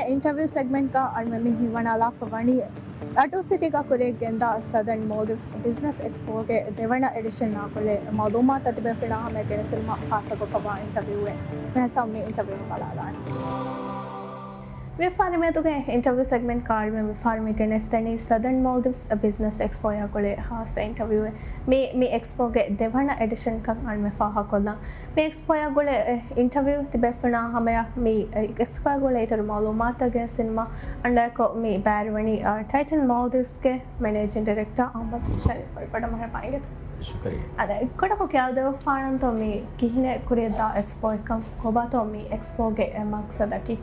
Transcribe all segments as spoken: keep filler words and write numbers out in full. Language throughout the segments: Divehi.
އިންޓަވިއު ސެގްމެންޓްގަ އަޅުމެން މި ހިމަނާލާފަ ވަނީ އަޓޫ ސިޓީގަ ކުރިޔަށް ގެންދާ ސަދަން މޯލްޑިވްސް ބިޒްނަސް އެކްސްޕޯގެ ދެވަނަ އެޑިޝަނާ ގުޅޭ މައުލޫމާތު ތިބޭފުޅާ ހަމަޔަށް ގެނެސްދިނުމަށް ހާއްސަކޮށްފަވާ އިންޓަވިއުއެއް. މިހާ ސަމް މި އިންޓަވިއު ބަލާލާނެ. ވިޔަފާރި މިއަދުގެ އިންޓަވިއު ސެގްމެންޓް އަޅުމެން ވިޔަފާރި މި ގެނެސްދެނީ ސަދަން މޯލްޑިވްސް ބިޒްނަސް އެކްސްޕޯއާ ގުޅޭ ހާއްސަ އިންޓަވިއުއެއް. މި، މި އެކްސްޕޯގެ ދެވަނަ އެޑިޝަންކަން އަޅުމެން ފާހަގަކޮށްލަން. މި އެކްސްޕޯއާ ގުޅޭ އިންޓަވިއު ތިބޭފުޅާ ހަމަޔަށް މި އެކްސްޕޯއާ ގުޅޭ އިތުރު މައުލޫމާތުތައް ގެނެސްދިނުމަށް އަންޑާކޮށް މި ބައިވެރިވަނީ، އާ، ޓައިޓަން މޯލްޑިވްސްގެ މެނޭޖިން ޑިރެކްޓަރ އަޙްމަދު ޝަރީފް. ވަރަށް ބޮޑަށް މަރުޙަބާ އިނގޭތޯ. ޝުކުރިއްޔާ. އަދި ކުޑަކޮށް ކިޔާދެވިފާނަންތޯ މި ކިހިނެއް ކުރިޔަށްދާ އެކްސްޕޯއެއްކަން، ކޮބާތޯ މި އެކްސްޕޯގެ މަޤްޞަދަކީ؟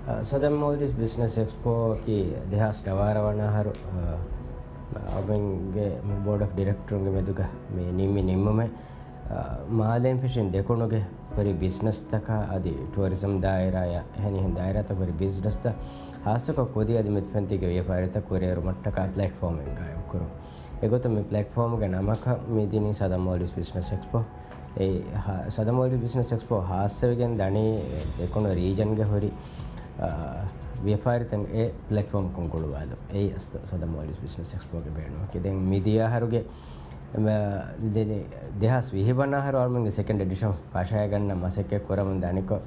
އަ، ސަދަން މޯލްޑިވްސް ބިޒްނަސް އެކްސްޕޯއަކީ ދެހާސް ނަވާރަ ވަނަ އަހަރު، އަ، އަޅުމެންގެ މި ބޯޑް އޮފް ޑިރެކްޓަރުންގެ މެދުގަ މި ނިންމި ނިންމުމެއް، އަ، މާލޭން ފެށިން ދެކުނުގެ ހުރި ބިޒްނަސްތަކާ އަދި ޓުއަރިޒަމް ދާއިރާއާ އެހެނިހެން ދާއިރާތައް ހުރި ބިޒްނަސްތައް ހާއްސަކޮށް ކުދި އަދި މެދުފަންތީގެ ވިޔަފާރިތައް ކުރިއެރުމަށްޓަކާ ޕްލެޓްފޯމެއް ގާއިމްކުރުން. އެގޮތުން މި ޕްލެޓްފޯމުގެ ނަމަކަށް މި ދިނީ ސަދަން މޯލްޑިވްސް ބިޒްނަސް އެކްސްޕޯ. އެ ހާ-، ސަދަން މޯލްޑިވްސް ބިޒްނަސް އެކްސްޕޯ ހާއްސަވެގެން ދަނީ ދެކުނު ރީޖަންގެ ހުރި، އާ، ވިޔަފާރިތައް އެ ޕްލެޓްފޯމަކުން ގުޅުވާލުން. އެއީ އަސްލު ސަދަން މޯލްޑިވްސް ބިޒްނަސް އެކްސްޕޯގެ ބޭނުމަކީ. ދެން މިދިޔަ އަހަރުގެ މަ-، ދެ-، ދެ-، ދެހާސް ވިހި ވަނަ އަހަރު އަޅުމެންގެ ސެކަންޑް އެޑިޝަން ފަށައިގަންނަ މަސައްކަތް ކުރަމުން ދަނިކޮށް،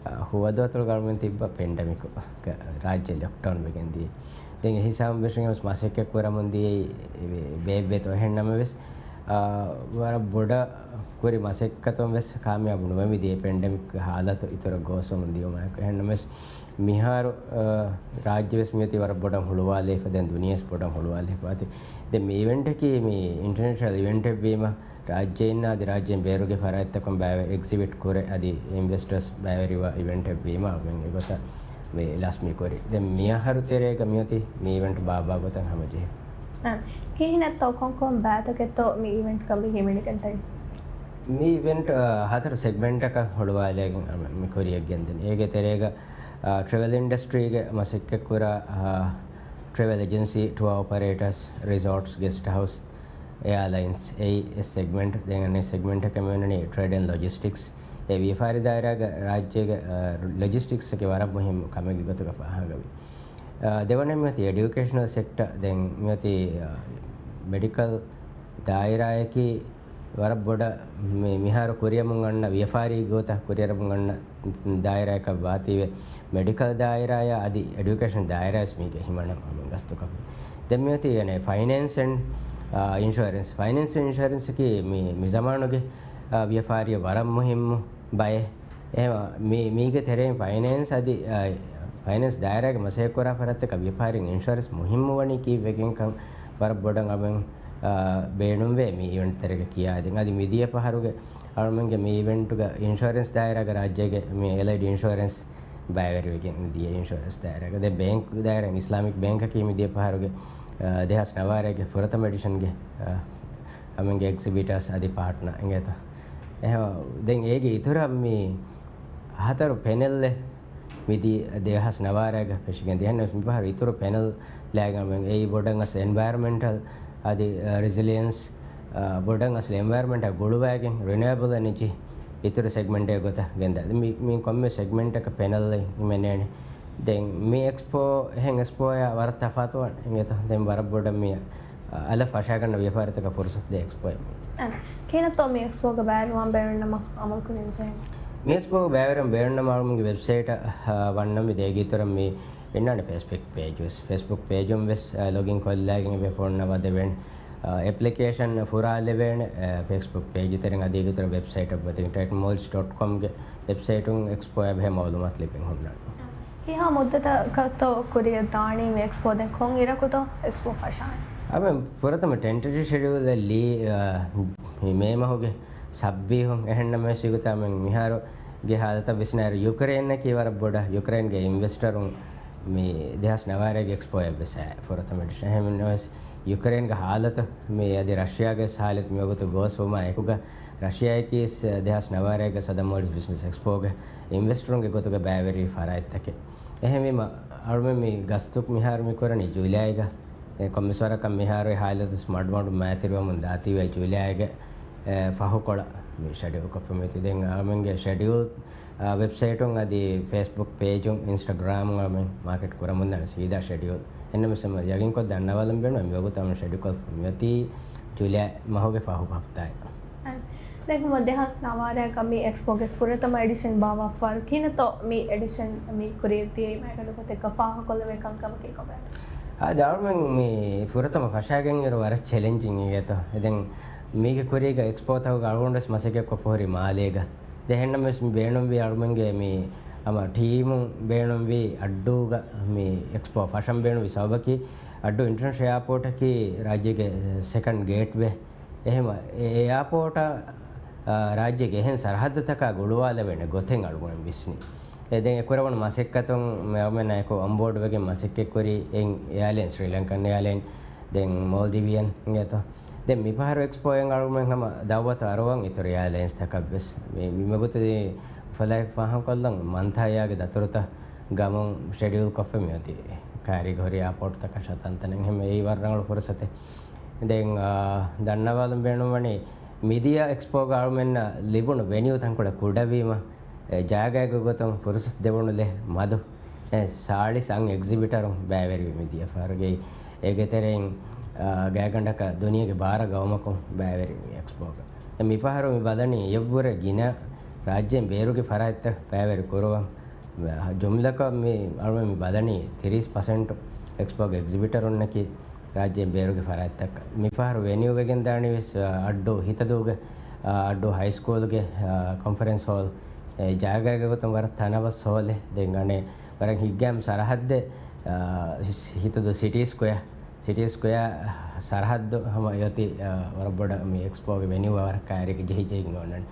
އަ، ހުވަދުއަތޮޅުގަ އަޅުމެން ތިއްބަ ޕެންޑެމިކު ރާއްޖެ ލޮކްޑައުން ވެގެން ދިޔައީ. ދެން އެ ހިސާބުން ވެސް މަސައްކަތް ކުރަމުން ދިޔައީ ބޭއްވޭތޯ. އެހެން ނަމަވެސް، އަ، ވަރަށް ބޮޑަށް ކުރި މަސައްކަތުން ވެސް ކާމިޔާބު ނުވެމި ދިޔައީ ޕެންޑެމިކް ހާލަތު އިތުރަށް ގޯސްވަމުން ދިޔުމާއެކު. އެހެން ނަމަވެސް، މިހާރު، އަ، ރާއްޖެ ވެސް މިއޮތީ ވަރަށް ބޮޑަށް ހުޅުވާލައިފަ، ދެން ދުނިޔެ ވެސް ބޮޑަށް ހުޅުވާލައިފަ އަތި. ދެން މި އިވެންޓަކީ މި އިންޓަރނޭޝަނަލް އިވެންޓެއް ވީމަ، ރާއްޖެއިންނާ އަދި ރާއްޖޭން ބޭރުގެ ފަރާތްތަކުން ބައިވެރި އެގްޒިބިޓް ކުރެ އަދި އިންވެސްޓަރސް ބައިވެރިވާ އިވެންޓެއް ވީމަ، އަޅުމެން އެގޮތަށް މި ލަސް މި ކުރީ. ދެން މިއަހަރު ތެރޭގަ މިއޮތީ މި އިވެންޓް ބާއްވާ ގޮތަށް ހަމަޖެހި. އަ، ކިހިނެއްތޯ ކޮންކޮން ބައިތަކެއްތޯ މި އިވެންޓްގަ މި ހިމެނިގެންދަނީ؟ މި އިވެންޓް، އަ، ހަތަރު ސެގްމެންޓަކަށް ހުޅުވާލައިގެން އަޅުމެން މި ކުރިޔަށް ގެންދަނީ. އޭގެ ތެރޭގަ، އަ، ޓްރެވެލް އިންޑަސްޓްރީގެ މަސައްކަތްކުރާ، އަ، ޓްރެވެލް އެޖެންސީ، ޓުއާ އޮޕަރޭޓާސް، ރިސޯޓްސް، ގެސްޓް ހައުސް، އެއާލައިންސް، އެއީ އެއް ސެގްމެންޓް. ދެން އަނެއް ސެގްމެންޓަކަށް މި އޮންނަނީ ޓްރޭޑް އެންޑް ލޮޖިސްޓިކްސް. އެ ވިޔަފާރި ދާއިރާގަ ރާއްޖޭގެ، އަ، ލޮޖިސްޓިކްސްއަކީ ވަރަށް މުހިއްމު ކަމެއްގެ ގޮތުގަ ފާހަގަވި. އަ، ދެވަނަ މިއޮތީ އެޑިއުކޭޝަނަލް ސެކްޓަ. ދެން މިއޮތީ، އަ، މެޑިކަލް ދާއިރާއަކީ ވަރަށް ބޮޑަށް މި-، މިހާރު ކުރިޔަމުން އަންނަ ވިޔަފާރީ ގޮތަށް ކުރިއަރަމުން އަންނަ ދާއިރާއަކަށް ވާތީވެ، މެޑިކަލް ދާއިރާއާ އަދި އެޑިއުކޭޝަން ދާއިރާވެސް މީގެ ހިމަނަން ގަސްތުކަމެއް. ދެން މިއޮތީ އަނެއް ފައިނޭންސް އެންޑް، އާ، އިންޝުއަރެންސް. ފައިނޭންސް އެންޑް އިންޝުއަރެންސް އަކީ މި، މި ޒަމާނުގެ، އާ، ވިޔަފާރިއަށް ވަރަށް މުހިއްމު ބައެއް. އެހެން މި-، މީގެ ތެރެއިން ފައިނޭންސް އަދި، އާ، ފައިނޭންސް ދާއިރާގެ މަސައްކަތްކުރާ ފަރާތްތަކަށް ވިޔަފާރިން އިންޝުއަރެންސް މުހިއްމުވަނީ ކީއްވެގެންކަން ވަރަށް ބޮޑަށް އަޅުމެން، އާ، ބޭނުންވޭ މި އިވެންޓް ތެރޭގަ ކިޔާދިން. އަދި މިދިޔަ ފަހަރުގެ އަޅުމެންގެ މި އިވެންޓުގަ އިންޝުއަރެންސް ދާއިރާގެ ރާއްޖޭގެ މި އެލައިޑް އިންޝުއަރެންސް ބައިވެރިވެގެން ދިޔަ އިންޝުއަރެންސް ދާއިރާގަ. ދެން ބޭންކް ދާއިރާ އިސްލާމިކް ބޭންކަކީ މިދިޔަ ފަހަރުގެ، އާ، ދެހާސް ނަވާރައިގެ ފުރަތަމަ އެޑިޝަންގެ، އާ، އަޅުމެންގެ އެގްޒިބިޓާސް އަދި ޕާޓްނަ އިނގޭތޯ. އެހެން ދެން އޭގެ އިތުރަށް މި ހަތަރު ޕެނެލްއެއް މިދި ދެހާސް ނަވާރައިގަ ފެށިގެން ދިޔަ. އެހެން މިފަހަރު އިތުރު ޕެނެލް ލައިގަން އެއީ ބޮޑަށް އަސް އެންވަޔަރމެންޓަލް އަދި، އަ، ރެޒިލިއެންސް، އަ، ބޮޑަށް އަސް އެންވަޔަރމެންޓާ ގުޅުވައިގެން ރިނިއުއަބަލް އެނަޖީ އިތުރު ސެގްމެންޓެއް ގޮތަށް ގެންދާ. މި، މި ކޮންމެ ސެގްމެންޓަކަށް ޕެނެލް ހިމެނޭނެ. ދެން މި އެކްސްޕޯ އެހެން އެކްސްޕޯއާ ވަރަށް ތަފާތުވާނެ އިނގޭތޯ. ދެން ވަރަށް ބޮޑަށް މި އަލަށް ފަށާގަންނަ ވިޔަފާރިތަކަށް ފުރުސަތު ދޭ އެކްސްޕޯއެއް. އަން، ކިހިނެއްތޯ މި އެކްސްޕޯގަ ބައިވެރިވާން ބޭނުންނަމަ އަމަލު ކުރަން ޖެހޭނީ؟ މި އެކްސްޕޯގަ ބައިވެރިވާން ބޭނުންނަމަ އަޅުމެންގެ ވެބްސައިޓަށް، އަ، ވަންނަން މި ދޭގެ އިތުރަށް މި އިންނާނެ ފޭސްބުކް ޕޭޖު ވެސް. ފޭސްބުކް ޕޭޖުން ވެސް، އަ، ލޮގިން ކޮށްލައިގެން އެބަ ފޯން ނަންބަރު ދެވޭނެ. އެޕްލިކޭޝަން ފުރާލެވޭނެ، އެ، ފޭސްބުކް ޕޭޖު ތެރެއިން އަދި އޭގެ އިތުރަށް ވެބްސައިޓަށް ވަދެގެން ޓައިޓަން މޯލްޑިވްސް ޑޮޓް ކޮމްގެ ވެބްސައިޓުން އެކްސްޕޯއާ ބެހޭ މައުލޫމާތު ލިބެން ހުންނާނެ. ކިހާ މުއްދަތަކަށްތޯ ކުރިއަށް ދާނީ މި އެކްސްޕޯ؟ ދެން ކޮން އިރަކުތޯ އެކްސްޕޯ ފަށާނީ؟ އަމެ ފުރަތަމަ ޓެންޓެޓިވް ޝެޑިއުލް ލީ، އަ، މި މޭ މަހުގެ ސައްބީހުން. އެހެންނަމަވެސް އިގުތާމެން މިހާރުގެ ހާލަތަށް ވިސްނާއިރު ޔުކްރޭނަކީ ވަރަށް ބޮޑަށް ޔުކްރޭންގެ އިންވެސްޓަރުން މި ދެހާސް ނަވާރައިގެ އެކްސްޕޯއަށް ވެސް އައި. ފުރަތަމަ އެޑިޝަން. އެހެންނަމަވެސް ޔުކްރޭންގެ ހާލަތު މި އަދި ރަޝިޔާގެ ހާލަތު މިވަގުތު ގޯސްވުމާ އެކުގަ ރަޝިޔާއަކީ ދެހާސް ނަވާރައިގެ ސަދަން މޯލްޑިވްސް ބިޒްނަސް އެކްސްޕޯގެ އިންވެސްޓަރުންގެ ގޮތުގަ ބައިވެރި ފަރާތްތަކެއް. އެހެންވީމަ، އަޅުމެން މި ގަސްތު މިހާރު މި ކުރަނީ ޖޫލައިގަ. އެ ކޮންމެސް ވަރަކަށް މިހާރު އެ ހާލަތު މަޑުމަޑުން މައިތިރިވަމުން ދާތީވެ ޖޫލައިގެ، އެ، ފަހުކޮޅަށް. މި ޝެޑިއުލް ކޮށްފަ މިއޮތީ. ދެން އަޅުމެންގެ ޝެޑިއުލް، އާ، ވެބްސައިޓުން އަދި ފޭސްބުކް ޕޭޖުން އިންސްޓަގްރާމުން އަޅުމެން މާކެޓް ކުރަމުންދާނެ ސީދާ ޝެޑިއުލް. އެހެންނަމަވެސް ހަމަ ޔަގީންކޮށް ދަންނަވާލަން ބޭނުން މިވަގުތު އަޅުމެން ޝެޑިއުލް ކޮށްފަ މިއޮތީ ޖުލައި މަހުގެ ފަހު ހަފްތާއެއް. ދެން ހަމަ ދެހާސް ނަވާރައަކަށް މި އެކްސްޕޯގެ ފުރަތަމަ އެޑިޝަން ބާއްވާފަ ވަރު ކިހިނެއްތޯ މި އެޑިޝަން މި ކުރިއަށް ދިޔައީ މައިގަނޑު ގޮތެއްގަ ފާހަގަކޮށްލެވޭ ކަންކަމަކީ ކޮބާތޯ؟ އާދެ، އަޅުމެން މި ފުރަތަމަ ފަށާގެން އިރު ވަރަށް ޗެލެންޖިން އިނގޭތޯ. ދެން މީގެ ކުރީގަ އެކްސްޕޯތަކުގަ އަޅުގަނޑުވެސް މަސައްކަތްކޮށްފަ ހުރި މާލޭގަ. ދެން އެހެންނަމަވެސް މި ބޭނުންވީ އަޅުމެންގެ މި ހަމަ ޓީމު ބޭނުންވީ އައްޑޫގަ މި އެކްސްޕޯ ފަށަން ބޭނުންވި ސަބަބަކީ އައްޑޫ އިންޓަރނޭޝަނަލް އެއާޕޯޓަކީ ރާއްޖޭގެ ސެކަންޑް ގޭޓްވޭ. އެހެންވެ، އެ އެއާޕޯޓަށް، އާ، ރާއްޖޭގެ އެހެން ސަރަހައްދުތަކާ ގުޅުވާލެވޭނެ ގޮތެއް އަޅުގަނޑު ވިސްނި. އެ ދެން އެކުރެވުނު މަސައްކަތުން މި އަޅުމެންނާ އެކު އޮންބޯޑް ވެގެން މަސައްކަތްކުރި އެއް އެއާލައިންސް، ސްރީލަންކަން އެއާލައިން، ދެން މޯލްޑިވިއަން އިނގޭތޯ. ދެން މިފަހަރު އެކްސްޕޯއިން އަޅުމެން ހަމަ ދައުވަތު އަރުވަން އިތުރު އެއާލައިންސްތަކަށްވެސް. މި، މި ވަގުތު ފަލައި ފާހަގަކޮށްލަން މަންތާޔާގެ ދަތުރުތައް ގަމުން ޝެޑިއުލްކޮށްފަ މިއޮތީ. ކާރިގޯރީ އެއާޕޯޓްތަކަށް ތަންތަނަށް ހަމަ އެއީ ވަރަށް ރަނގަޅު ފުރުސަތެއް. ދެން، އާ، ދަންނަވާލަން ބޭނުންވަނީ މިދިޔަ އެކްސްޕޯގަ އަޅުމެންނަށް ލިބުނު ވެނިއު ތަންކޮޅެއް ކުޑަވީމަ، އެ ޖާގައިގެ ގޮތުން ފުރުސަތު ދެވުނުލެ މަދު، އެ ސާޅީސް އަށް އެގްޒިބިޓަރުން ބައިވެރިވި މިދިޔަ ފަހަރުގައި. އޭގެ ތެރެއިން، އާ، ގާތްގަނޑަކަށް ދުނިޔޭގެ ބާރަ ގައުމަކުން ބައިވެރިވި އެކްސްޕޯގަ. އެ މިފަހަރު މި ބަލަނީ އެއްވުރެ ގިނަ ރާއްޖޭން ބޭރުގެ ފަރާތްތައް ބައިވެރި ކުރުވަން. ޖުމްލަކޮށް މި އަޅުމެން މި ބަލަނީ ތިރީސް ޕަސެންޓް އެކްސްޕޯގެ އެގްޒިބިޓަރުންނަކީ ރާއްޖޭން ބޭރުގެ ފަރާތްތަކަށް. މިފަހަރު ވެނިއު ވެގެންދާނީވެސް، އައްޑޫ ހިތަދޫގެ، އައްޑޫ ހައިސްކޫލްގެ، އަ، ކޮންފަރެންސް ހޯލް. އެ ޖާގައިގެ ގޮތުން ވަރަށް ތަނަވަސް ހޯލެއް. ދެން އަނެއް ވަރަށް ހިތްގައިމު ސަރަހައްދެއް، އަ، ހިތަދޫ ސިޓީ ސްކޮއާ، ސިޓީ ސްކޮއާ ސަރަހައްދު ހަމަ އޮތީ، އަ، ވަރަށް ބޮޑަށް މި އެކްސްޕޯގެ ވެނިއު ވަރަށް ކައިރިގެ ޖެހިޖެހިގެން އޮންނަނީ.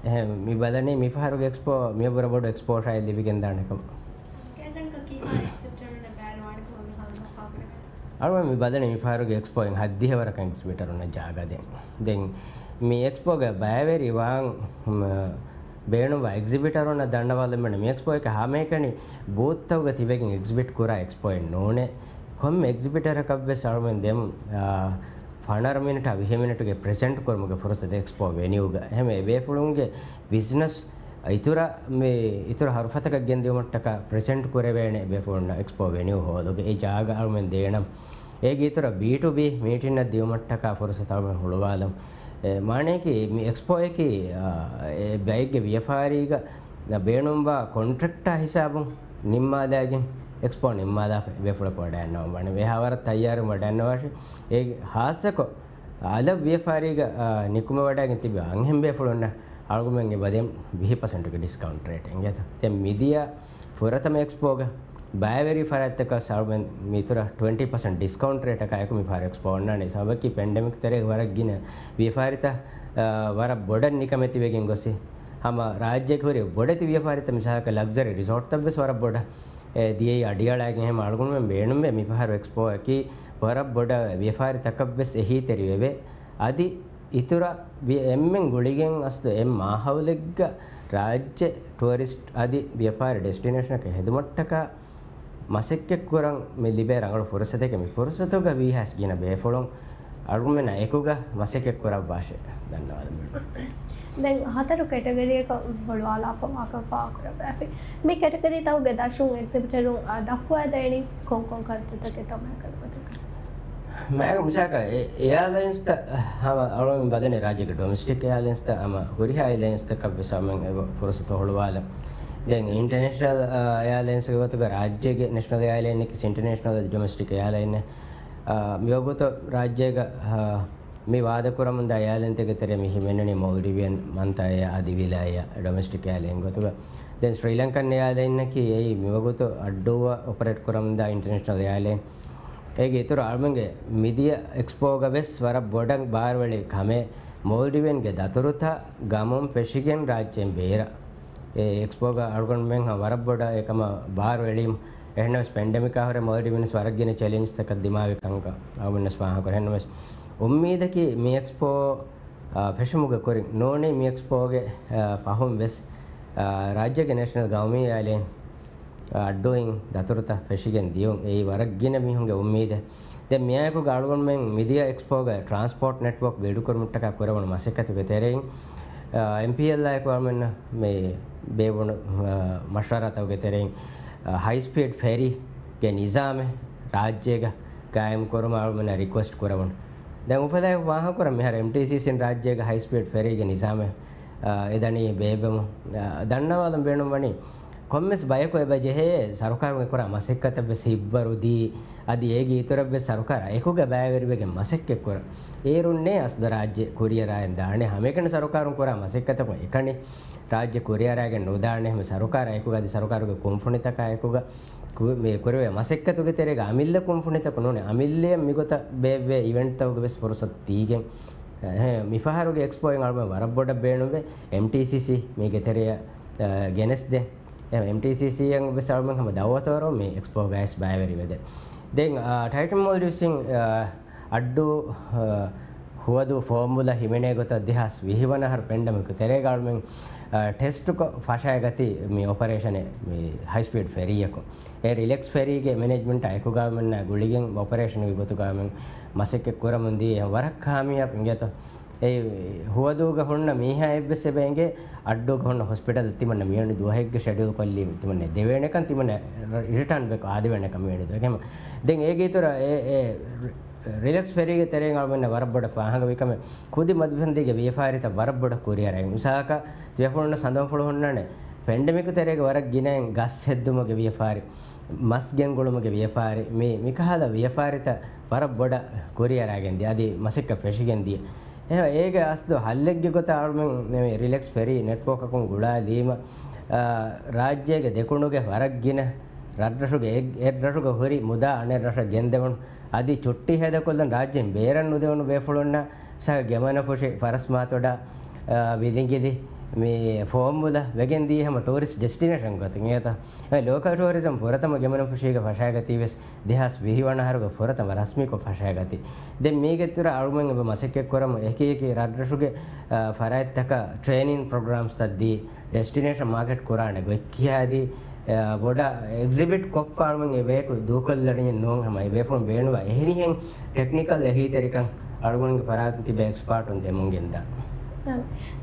އެހެން މި ބަލަނީ މިފަހަރުގެ އެކްސްޕޯ މިއަށްވުރެ ބޮޑު އެކްސްޕޯޝާއެއް ލިބިގެންދާނެ ކަމަށް. އަޅުގަނޑު މި ބަލަނީ މިފަހަރުގެ އެކްސްޕޯއިން ހަތްދިހަ ވަރަކަށް އެގްޒިބިޓަރުންނަށް ޖާގަ ދޭން. ދެން މި އެކްސްޕޯގަ ބައިވެރިވާން، މަ، ބޭނުންވާ އެގްޒިބިޓަރުންނަށް ދަންނަވާލަމެން މި އެކްސްޕޯއަކަށް ހަމައެކަނި ބޫތްތަކުގަ ތިބެގެން އެގްޒިބިޓް ކުރާ އެކްސްޕޯއެއް ނޫނޭ. ކޮންމެ އެގްޒިބިޓަރަކަށްވެސް އަޅުމެން ދެމުން، އާ، ފަނަރަ މިނިޓާ ވިހި މިނިޓުގެ ޕްރެޒެންޓް ކުރުމުގެ ފުރުސަތު އެކްސްޕޯ ވެނިއުގަ. އެހެންވެ ބޭފުޅުންގެ ބިޒްނަސް އިތުރަށް މި އިތުރަށް ހަރުފަތަކަށް ގެންދިއުމަށްޓަކާ ޕްރެޒެންޓް ކުރެވޭނެ ބޭފުޅުންނަށް އެކްސްޕޯ ވެނިއު ހޯލުގެ އެ ޖާގަ އަޅުމެން ދޭނަން. އޭގެ އިތުރަށް ބީ ޓު ބީ މީޓިންއަށް ދިއުމަށްޓަކާ ފުރުސަތު އަޅުމެން ހުޅުވާލަން. އެ، މާނަޔަކީ މި އެކްސްޕޯއަކީ، އާ، އެ ބައެއްގެ ވިޔަފާރީގަ ބޭނުންވާ ކޮންޓްރެކްޓާ ހިސާބުން ނިންމާލައިގެން އެކްސްޕޯ ނިންމާލާފަ ބޭފުޅަކު ވަޑައިގަންނަވަން ވާނެ. އެހާވަރަށް ތައްޔާރުން ވަޑައިގަންނަވާށި. އޭގެ ހާއްސަކޮށް އަލަށް ވިޔަފާރީގަ، އާ، ނިކުމެވަޑައިގެން ތިބި އަންހެން ބޭފުޅުންނަށް އަޅުގަނޑުމެން އެބަދޭން ވިހި ޕަސެންޓުގެ ޑިސްކައުންޓް ރޭޓް އިނގޭތަ؟ ދެން މިދިޔަ ފުރަތަމަ އެކްސްޕޯގަ ބައިވެރި ފަރާތްތަކަށް އަޅުމެން މިތުރަށް ޓްވެންޓީ ޕަސެންޓް ޑިސްކައުންޓް ރޭޓަކާއެކު މިފަހަރު އެކްސްޕޯ އޮންނާނެ. ސަބަބަކީ ޕެންޑެމިކް ތެރޭ ވަރަށް ގިނަ ވިޔަފާރިތައް، އާ، ވަރަށް ބޮޑަށް ނިކަމެތިވެގެން ގޮސް، ހަމަ ރާއްޖޭގެ ހުރި ބޮޑެތި ވިޔަފާރިތައް މިސާލަކަށް ލަގްޒަރީ ރިސޯޓްތައްވެސް ވަރަށް ބޮޑަށް އެ ދިޔައީ އަޑިއަޅާގެން. އެހެން އަޅުގަނޑުމެން ބޭނުންވޭ މިފަހަރު އެކްސްޕޯއަކީ ވަރަށް ބޮޑަށް ވިޔަފާރިތަކަށްވެސް އެހީތެރިވެވޭ. އަދި އިތުރަށް ވި-، އެންމެން ގުޅިގެން އަސްލު އެއް މާހައުލެއްގަ ރާއްޖެ ޓުއަރިސްޓް އަދި ވިޔަފާރި ޑެސްޓިނޭޝަނަކަށް ހެދުމަށްޓަކާ މަސައްކަތްކުރަން މި ލިބޭ ރަނގަޅު ފުރުސަތެކޭ. މި ފުރުސަތުގަ ވީހާވެސް ގިނަ ބޭފުޅުން އަޅުގަނޑުމެންނާ އެކުގަ މަސައްކަތްކުރައްވާށޭ ދަންނަވާލަމެވެ. ދެން ހަތަރު ކެޓަގަރީއަކަށް ހުޅުވާލާފަ ވާކަން ފާހަގަކުރައްވާފި. މި ކެޓަގަރީތަކުގެ ދަށުން އެގްޒިބިޓަރުން، އާ، ދައްކުވައިދޭނީ ކޮންކޮން ކަންތައްތަކެއްތޯ މައިގަނޑު ގޮތަކަށް؟ މައިގަނޑު މިސާލަކަށް އެ-، އެއާލައިންސްތައް ހަމަ އަޅުގަނޑު ބަލަނީ ރާއްޖޭގެ ޑޮމެސްޓިކް އެއާލައިންސްތައް ހަމަ ހުރިހާ އެއާލައިންސްތަކަށްވެސް އަޅުމެން އެބަ ފުރުސަތު ހުޅުވާލަން. ދެން އިންޓަރނޭޝަނަލް، އާ، އެއާލައިންސްގެ ގޮތުގަ ރާއްޖޭގެ ނޭޝަނަލް އެއާލައިންއަކީ އިންޓަރނޭޝަނަލް ޑޮމެސްޓިކް އެއާލައިންއެއް. އާ، މިވަގުތު ރާއްޖޭގަ، އާ، މި ވާދަކުރަމުންދާ އެއާލައިންތަކުގެ ތެރޭ މި ހިމެނެނީ މޯލްޑިވިއަން، މަންތާ އެއާ އަދި ވިލާ އެއާ ޑޮމެސްޓިކް އެއާލައިން ގޮތުގަ. ދެން ސްރީލަންކަން އެއާލައިންއަކީ އެއީ މިވަގުތު އައްޑޫއަށް އޮޕަރޭޓް ކުރަމުންދާ އިންޓަރނޭޝަނަލް އެއާލައިން. އޭގެ އިތުރު އަޅުމެންގެ މިދިޔަ އެކްސްޕޯގަ ވެސް ވަރަށް ބޮޑަށް ބާރުއެޅި ކަމެއް މޯލްޑިވިއަންގެ ދަތުރުތައް ގަމުން ފެށިގެން ރާއްޖޭން ބޭރަށް. އެ އެކްސްޕޯގަ އަޅުގަނޑުމެން ވަރަށް ބޮޑަށް އެކަމަށް ބާރު އެޅީމު. އެހެންނަމަވެސް ޕެންޑެމިކާ ހުރެ މޯލްޑިވިންސް ވަރަށް ގިނަ ޗެލެންޖްތަކަށް ދިމާވި ކަންކަން އަޅުގަނޑުވެސް ފާހަގަކުރޭ. އެހެންނަމަވެސް އުއްމީދަކީ މި އެކްސްޕޯ، އާ، ފެށުމުގެ ކުރިން ނޫނީ މި އެކްސްޕޯގެ، އާ، ފަހުން ވެސް، އާ، ރާއްޖޭގެ ނޭޝަނަލް ގައުމީ އެއާލައިން، އާ، އައްޑޫއިން ދަތުރުތައް ފެށިގެން ދިޔުން އެއީ ވަރަށް ގިނަ މީހުންގެ އުއްމީދެއް. ދެން މިއާއެކުގަ އަޅުގަނޑުމެން މިދިޔަ އެކްސްޕޯގަ ޓްރާންސްޕޯޓް ނެޓްވޯކް ބިލްޑް ކުރުމަށްޓަކާ ކުރެވުނު މަސައްކަތުގެ ތެރެއިން، އެމްޕީއެލްއާއެކު އަޅުމެންނަށް މި ބޭއްވުނު، އާ، މަޝްވަރާތަކުގެ ތެރެއިން، އާ، ހައި ސްޕީޑް ފެރީގެ ނިޒާމެއް ރާއްޖޭގަ ގާއިމް ކުރުމަށް އަޅުމެންނަށް ރިކުއެސްޓް ކުރެވުނު. ދެން އުފަލާއެކު ފާހަގަކުރަން މިހާރު އެމްޓީސީސީން ރާއްޖޭގަ ހައި ސްޕީޑް ފެރީގެ ނިޒާމެއް، އާ، އެދަނީ ބޭއްވެމުން. އާ، ދަންނަވާލަން ބޭނުންވަނީ ކޮންމެސް ބަޔަކު އެބަ ޖެހޭ ސަރުކާރުން އެކުރާ މަސައްކަތަށް ވެސް ހިތްވަރު ދީ، އަދި އޭގެ އިތުރަށް ވެސް ސަރުކާރާ އެކުގަ ބައިވެރިވެގެން މަސައްކަތް ކުރަން. އޭރުންނޭ އަސްލު ރާއްޖެ ކުރިއަރާގެން ދާނެ. ހަމައެކަނި ސަރުކާރުން ކުރާ މަސައްކަތަކުން އެކަނި ރާއްޖެ ކުރިއަރާގެން ނުދާނެ. ހަމަ ސަރުކާރާ އެކުގަ އަދި ސަރުކާރުގެ ކުންފުނިތަކާ އެކުގަ ކު-، މި ކުރެވޭ މަސައްކަތުގެ ތެރޭގަ އަމިއްލަ ކުންފުނިތަކު ނޫނޭ. އަމިއްލައަށް މިގޮތަށް ބޭއްވޭ އިވެންޓްތަކުގެ ވެސް ފުރުސަތު ދީގެން. އެ، މިފަހަރުގެ އެކްސްޕޯއިން އަޅުމެން ވަރަށް ބޮޑަށް ބޭނުންވޭ. އެމްޓީސީސީ މީގެ ތެރެއަށް، އެ، ގެނެސްދޭ. އެ، އެމްޓީސީސީއަށް ވެސް އަޅުމެން ހަމަ ދައުވަތު އަރުވަމުން މި އެކްސްޕޯގައި ވެސް ބައިވެރިވެދޭ. ދެން، އާ، ޓައިޓަން މޯލްޑިވްސްއިން، އާ، އައްޑޫ، އާ، ހުވަދޫ ފޯމުލަ ހިމެނޭ ގޮތަށް ދެހާސް ވިހި ވަނަ އަހަރު ޕެންޑެމިކް ތެރޭގަ އަޅުމެން، އާ، ޓެސްޓުކޮށް ފަށައިގަތީ މި އޮޕަރޭޝަނެއް މި ހައި ސްޕީޑް ފެރީއަކުން. އެ ރިލެކްސް ފެރީގެ މެނޭޖްމަންޓާ އެކުގަ އަޅުމެންނާ ގުޅިގެން އޮޕަރޭޝަނުގެ ގޮތުގަ އަޅުމެން މަސައްކަތް ކުރަމުން ދިޔަ ވަރަށް ކާމިޔާބު އިނގޭތޯ. އެ ހުވަދޫގަ ހުންނަ މީހާ އެއްވެސް އެބަ އެނގޭ އައްޑޫގަ ހުންނަ ހޮސްޕިޓަލް ތިމަންނަ މިވެނި ދުވަހެއްގެ ޝެޑިއުލް ކޮށްލީ ތިމަންނަ ދެވޭނެކަން ތިމަންނަ ރިޓާން ބެކް އާދެވޭނެކަން މިވެނި ދުވަހެއް. ދެން އޭގެ އިތުރަށް އެ، އެ ރިލެކްސް ފެރީގެ ތެރެއިން އަޅުމެންނަށް ވަރަށް ބޮޑަށް ފާހަގަވި ކަމެއް ކުދި މަދުފަންތީގެ ވިޔަފާރިތައް ވަރަށް ބޮޑަށް ކުރިއަރައި. މިސާލަކަށް ތިޔަފުޅުންނަށް ސަނދަވަންފުޅު ހުންނާނެ ޕެންޑެމިކު ތެރޭގަ ވަރަށް ގިނައިން ގަސް ހެއްދުމުގެ ވިޔަފާރި، މަސް ގެންގުޅުމުގެ ވިޔަފާރި، މި، މިކަހަލަ ވިޔަފާރިތައް ވަރަށް ބޮޑަށް ކުރިއަރާގެން ދިޔަ، އަދި މަސައްކަތް ފެށިގެން ދިޔަ. އެހެން އޭގެ އަސްލު ހައްލެއްގެ ގޮތަށް އަޅުމެން މި ރިލެކްސް ފެރީ ނެޓްވޯކަކުން ގުޅާލީމަ، އާ، ރާއްޖޭގެ ދެކުނުގެ ވަރަށް ގިނަ ރަށްރަށުގެ އެއް، އެއް ރަށުގަ ހުރި މުދާ އަނެއް ރަށަށް ގެންދެވުނު، އަދި ޗުއްޓީ ހޭދަކޮށްލަން ރާއްޖެއިން ބޭރަށް ނުދެވުނު ބޭފުޅުންނަށް ސަ ގެމަނަފުށި، ފަރަސްމާތޮޑާ، އާ، ވިލިނގިލި، މި ފޯމުލަ ވެގެން ދީ ހަމަ ޓޫރިސްޓް ޑެސްޓިނޭޝަން ގޮތުން އިނގޭތޯ. އެ ލޯކަލް ޓޫރިޒަމް ފުރަތަމަ ގެމަނަފުށީގަ ފަށާގަތީ ވެސް ދެހާސް ވިހި ވަނަ އަހަރުގަ ފުރަތަމަ ރަސްމީކޮށް ފަށާގަތީ. ދެން މީގެ ތުރަށް އަޅުމެން އެބަ މަސައްކަތް ކުރަމު އެކި އެކި ރަށްރަށުގެ، އާ، ފަރާތްތަކަށް ޓްރޭނިން ޕްރޮގްރާމްސްތައް ދީ، ޑެސްޓިނޭޝަން މާކެޓް ކުރާނެ ގޮތް ކިޔާދީ، އާ، ބޮޑަށް އެގްޒިބިޓް ކޮށްފަ އަޅުމެން އެ ބޭކު ދޫކޮށްލަނީ ނޫން ހަމަ އެ ބޭފުޅުން ބޭނުންވާ އެހެނިހެން ޓެކްނިކަލް އެހީތެރިކަން އަޅުގަނޑުގެ ފަރާތުން ތިބޭ އެކްސްޕާޓުން ދެމުން ގެންދާނެ.